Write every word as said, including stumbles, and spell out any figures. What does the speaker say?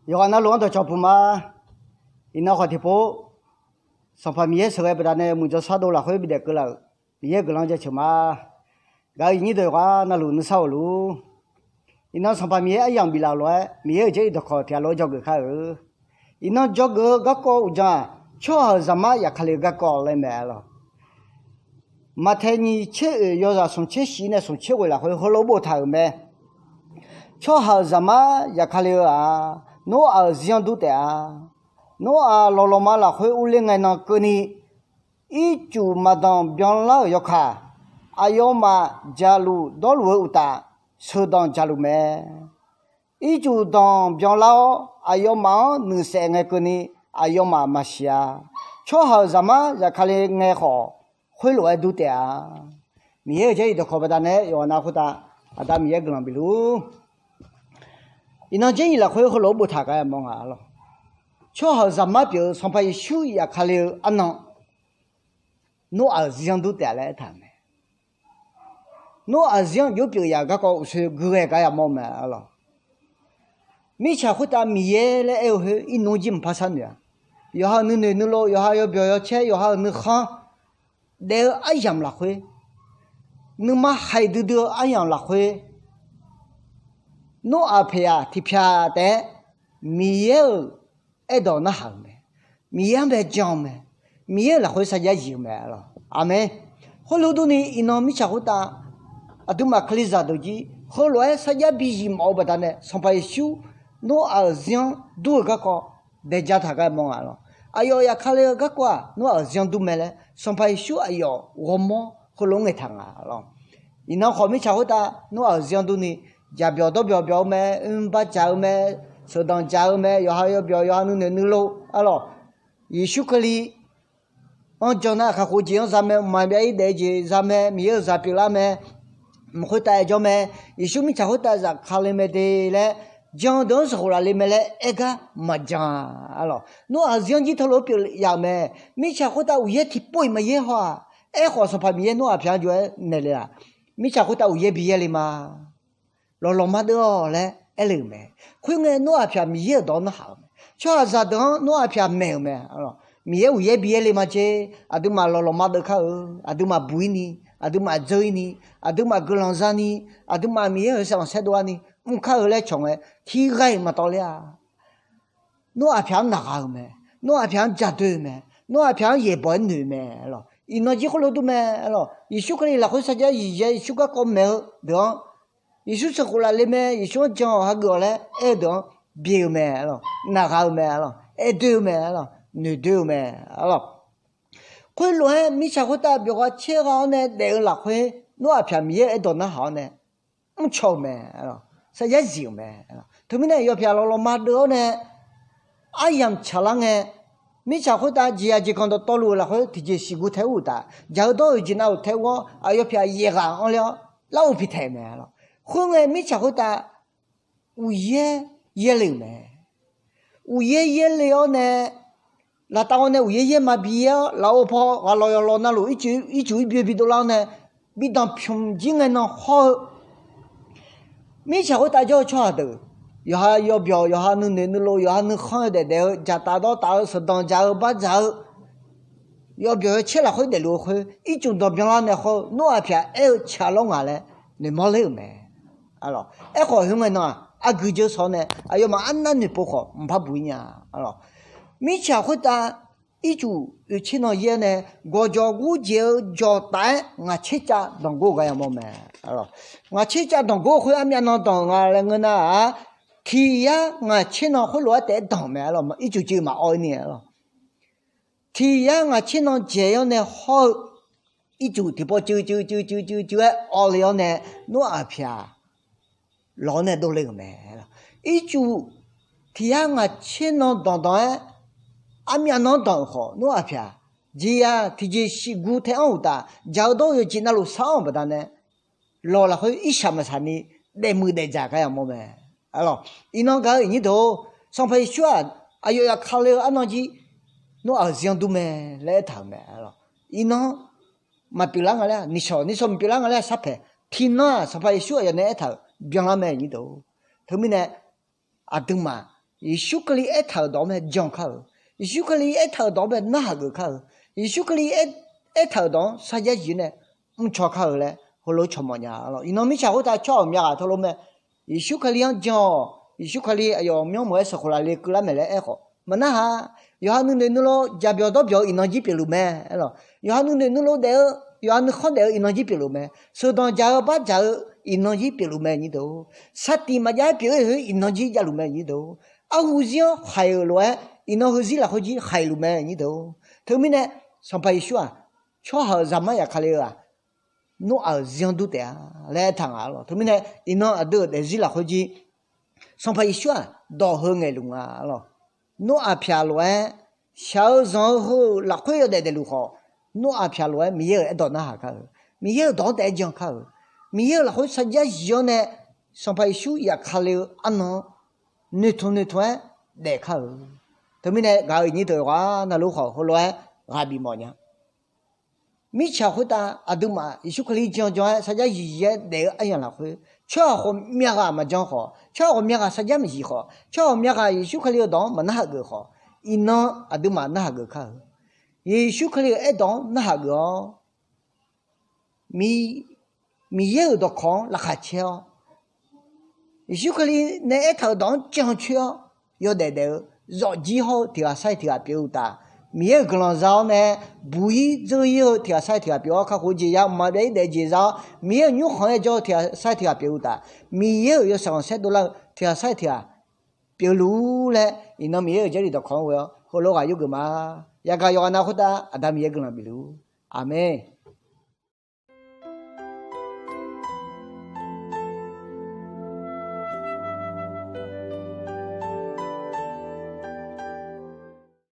Yawqghaq navluf-anr dawqcawq puq ma. Iqnan khawf tiqpov, Sanqpaq Miqyaer sheuqghae baqdanae muiqdzaq shardov lafkhoer bidaef keuvlaf-euq Miqyaer guiqlanq jaceuq ma. Gaq-euq iqnyir deuq yawqghaq navluf nuisar-euq luf. Iqnan Sanqpaq Miqyaer aryamq biflaf-euq lof-aer Miqyaer-euq Jarlif dawqkawq tiqghaq lof-aer dzawgeuf kar-euq. Iqnan dzawgeuf-eu garkawv uqdzan-aq, tsawrhaq-euq Zaqmar yafkale garkawv laer mae-a lawq. Maqtaeq nyiq tser oeq yawzaq smq tser shif nae smq tser ghoeq lafkhoer heulof-aer boftaq-euq mae. Tsawrhaq-euq Zaqmar yafkale-eu-aq, Noraq-euq zir-anr dur taef-a. Noraq lawqlawqma lafkhoer urler ngae nan keuvni, ircuf maqdanq byanlar-euq yawkaq, aqyawfmaf jaqluf dawrluf-eu uqtaf, sheuqdanq jaqluf mae. Ircuf danq byanlar-awr, aqyawfmaf-anr nuisaef ngae keuvni, aqyawfmaf maqsiq-a. Tsawrhaq-euq Zaqmar yafkale ngae khawf, khoerlof-aer dur taef-a. Miqyaer-euq Jarlif dawqkawq baqdanae yawqghaq nav khoertav, Aqda Miqyaer guiqlanq bifluf. Iqnan Jarlif lafkhoer heulof-aer boftaq gar yamawr nga-a lawq. Tsawrhaq-euq Zaqmar pyeuf-eu Sanqpaq Yeqsur yafkale-eu arnan, Noraq-euq zir-anr dur taef-a laer aertaq-euq mae. Noraq-euq zir-anr jov pyeuf yaf garkawv uqshoe guighae gar yamawr mae-a lawq. Mirtsaq khoertav Miqyaer laer aer-eu khoer irnmr jir mqpar sharnoeq-a. Yawqha-euq nuinoeq nuilov, yawqha yawbyawq yawcaer, yawqha-euq nuikhanr, daef-eu aryamq lafkhoer, nuima haiq duidui-eu aryamq lafkhoer, Noraq paeq-aq tiqpyaq taef-aer Miqyaer-euq aerdawq narhaq-euq mae. Miqyaer-anr bae jan-eu mae. Miqyaer-euq lafkhoer sarjax zif-eu mae-a lawq. Aqmeq. Khoerlof durni iqnan mirtsaq khoertav aqduimaf Kalizaq deuq jir heulof-aer sarjax bizif mawf-eu baqdanae Sanqpaq Yeqsur Noraq-euq zir-anr dur-eu garkawv daeja taq gar mawr nga-a lawq. Aqyawf yafkale-eu garkawv-aq Noraq-euq zir-anr dur mae laer Sanqpaq Yeqsur aqyawf ghawrmawr heulof-aer ngaeqtaq nga-a lawq. Iqnan khawf mirtsaq khoertav Noraq-euq zir-anr durni, jaqbyawq dawrbyawq byawq-eu mae, oerbar dzaq-eu mae, sheuqdanq dzaq-eu mae, yawqha yawbyawq yawqha nuinoeq nuilov-a lawq. Yeqsur Kali-anr jan nar kakhof jeq-anr za mae, mqmaq byav-ir daef-eu jeq za mae, Miqyaer-euq zaq pyeuflar mae, mq khoertav aer jawr mae, Yeqsur mirtsaq khoertav zafkale mae de laer, jan-eu deuq-anr sheuqkhof laf le mae laer aer gar maqjan-a lawq. Noraq-euq zir-anr jir teulof-aer pyeuf yaf-euq mae. Mirtsaq khoertav uqyaer tiqpov-iq maqyaer haw-aq, aerkhawf Sanqpaq Miqyaer Noraq pyaq-anr jov-aer naeq le-aq, mirtsaq khoertav uqyaer bi yaer le ma. Lawqlawq mar deuv-awq laer aer le-euq mae. Khoerngae Noraq pyaq Miqyaer-euq dawq-anr narhaq-euq mae. Tsawrhaqzaq deuq-anr Noraq pyaq maeq-euq mae. Miqyaer uqyaer bi yaer le ma jer, aqduimaf lawqlawq mar deuv kar-eu, aqduimaf buq-ir ni, aqduimaf dzeur-ir ni, aqduimaf guiqlanq zani, aqduimaf Miqyaer-euq saeranq saerdov-ar ni mr kar-eu laer cawq ngae, tiqghaq-iq maqtawv ler-a. Noraq pyaq-anr naqgha-euq mae. Noraq pyaq-anr jadoe-eu mae. Noraq pyaq-anr yaeqbawq-aer noeq mae-a lawq. Iqnan jir khoerlof dur mae-a lawq. Yeqsur Kali lafkhoer sarjax zifyaer Yeqsur garkawv maeq-eu deuq-anr, Yeqsur sheuqkhof laf le mae, Yeqsur-anr jan-awq hageuf-awq laer aer-eu deuq-anr byeq-eu mae-a lawq. Naqgha-eu mae-a lawq. Aer doe-eu mae-a lawq. Noeq doe-eu mae-a lawq. Khoerlof-aer mirtsaq khoertav byawq gha caer gha-awr nae daef-eu lafkhoer Noraq pyaq Miqyaer aerdawq narhaq-awr nae mrcaw-eu mae-a lawq. Sarjax zif-euq mae-a lawq. Teumirnae yawpyaq lawqlawq mar deuv-awr nae aryamq tsaqlar ngae, mirtsaq khoertav jeqzaq jeqganq dawqtawvluf-euq lafkhoer tiqjeq siqguv tae ur-euq taf, jaq-eu dawr-eu jeq navluf tae ur-awr aqyawf pyaq yaeqghaq anr ler-awr lar-eu piqtaeq mae-a lawq. Khoerngae mirtsaq khoertav uqyaer yaerle-euq mae. Uqyaer yaerle-awr nae, laftav-awr nae uqyaer yaer ma bi yaer-awr lafov paw ghaq lawq yawq lawq navluf ircuf ircuf irbyoe bidov lar-awr nae, bidanq pymq jir ngae nan hawr-eu mirtsaq khoertav jawr-eu tsawrhaq deuq, yawqha yawbyawq, yawqha nuinoeq nuilov, yawqha nuikhanr-eu daefdaef-eu, dzaqtaf dawrtaf-eu, sheuqdanq dzaq-eu, bardzaq-eu, yawbyawq yawcaer lafkhoer daefluf-eu khoer ircuf danqbyan lar nae hawr-eu Noraq pyaq aer-eu tsaq lawr ngaq laer noeqmawr ler-euq mae. Aerkhawf khoerngae nan-aq, argui dzeur shawr nae aqyawfmaf arnav noeqpov khawf mqpar buq-ir nya. Mirtsaq khoertav ircuf oeqtser nan yaer nae gawqjawq gurjeq-eu jawqtaf-aer ngaq tser cav danqgor-eu gar yamawr mae. Ngaq tser cav danqgor-eu khoer armyav nan danq-euq nga laer ngeur nar-aq, tiq yar ngaq tser nan khoerlof-aer taef-aer danq mae-a lawq. Ircuf cuiv maqawr-ir ni-a lawq. Tiq yar ngaq tser nan dzaeq-awr nae hawr-eu ircuf tiqpawf cuiv cuiv cuiv cuiv cuiv cuiv-aer awv le-awr nae Noraq pyaq lawq-awr nae dovle-euq mae. Ircuf tiq yar ngaq tser nan danqdanq-aer armyav nan-anr danq-euq khawf Noraq pyaq jeqzaq tiqjeq siqguv tae anr-euq taf, jaq-eu dawr-eu yawqjeq navluf sar anr-euq baqdanae lawq lafkhoer irshaq maqsaq ni daefmuiq daefdzaq gar yamawr mae. Iqnan gaq-eu iqnyir deuq-or, Sanqpaq Yeqsur-aq aqyawf yafkale-eu arnan jir Noraq-euq zir-anr dur mae laer aertaq-euq mae. Iqnan maqpyeuflar nga laer nishawq nishawq maqpyeuflar nga laer sharpaeq tiqnan-aq Sanqpaq Yeqsur aqyawf nae aertaq-euq byanlar mae iqnyir deuq-or. Teumirnae aqduimaf Yeqsur Kali aertaq-euq dawq-anr mae jan kar-euq, Yeqsur Kali aertaq-euq dawq-anr mae narhaq geuf kar-euq, Yeqsur Kali aer- aertaq-euq dawq-anr sarjax zif-awr nae mrcaw kar-eu laer heulof-aer cawq mawf nya-a lawq. Iqnan mirtsaq khoertav tsawrhaq myavghaq teulof mae. Yeqsur Kali-anr jan-awq, Yeqsur Kali aqyawf myanrmawf-aer sheuqkhof laf le keuvlar maeq laer aerkhawf maqnarhaq. Yawqha nuinoeq nuilov jaqbyawq dawrbyawq-eu iqnan jir pyeufluf mae aer lawq. Yawqha nuinoeq nuilov daef-eu, yawqha nuikhanr daef-eu iqnan jir pyeufluf mae. Sheuqdanq dzaq-eu bardzaq-eu iqnan jir pyeufluf mae nyir deuq. Sartiq maqjav-aer pyeuf-eu heu iqnan jir javluf mae nyir deuq. Arhu zir-anr khaiq-euq lof-aer iqnan heuzir lafkhoer jir khaiq luf mae nyir deuq. Teumirnae Sanqpaq Yeqsur-aq, tsawrhaq-euq zaqmar yaqkale-eu-aq, Noraq-euq zir-anr dur taef-a laer aertaq nga lawq. Teumirnae iqnan aqdui-euq daefzir lafkhoer jir Sanqpaq Yeqsur-aq dawq heu ngaeqluf nga lawq. Noraq pyaq lof-aer shaq-eu zanq-eu heu-euq lafkhoer yawdaef daefluf khawf, Noraq pyaq lof-aer Miqyaer-euq aerdawq narhaq kar-euq, Miqyaer-euq dawq-anr taef-aer jan kar-euq, Miqyaer-euq lafkhoer sarjax zif-awr nae Sanqpaq Yeqsur yaqkale-eu arnan noeqtmq noeqtmq-aer daef kar-euq. Teumirnae gaq-euq iqnyir deuq yawqghaq navluf khawf heulof-aer ghaq bifmawf nya. Mirtsaq khoertav aqduimaf Yeqsur Kali jan jan-aer sarjax zif zif-aer daef-eu aryamq lafkhoer tsawrhaq khawf myavghaq maqjan khawf, tsawrhaq khawf myavghaq sarjax maqzif khawf, tsawrhaq khawf myavghaq Yeqsur Kali-eu dawq-anr maqnarhaq geuf khawf, iqnan aqduimaf narhaq geuf kar-euq. Yeqsur Kali-euq aerdawq-anr narhaq geuf-awr, Miqyaer-euq dawqkawq-anr laqkhaq caer-awr, Yeqsur Kali nae aertaq-euq dawq-anr cancoer-awr, yawdaef daef-eu zawqjir hawr-eu tiq ghaq sar-iq tiq ghaq pyeuf-eu uqtaf, Miqyaer-euq guiqlanq za-awr nae buq-ir dzeur-ir-eu tiq ghaq sar-iq tiq ghaq pyeuf-awr kakhof-eu jeq ya mqmaq byav-ir daef-eu jeq za-awr, Miqyaer-euq nymrkhanq-anr ya jawr-eu tiq ghaq sar-iq tiq ghaq pyeuf-eu uqtaf, Miqyaer-euq yawshaef khanqsaer dovlar-eu tiq ghaq sar-iq tiq ghaq pyeufluf-ur laer, iqnan Miqyaer-euq Jarlif dawqkawq-anr ghoe-awr heulof ghaq yurgeuf ma. Yagaq yawqghaq nav khoertav Aqda Miqyaer guiqlanq bifluf-ur. Aqmeq.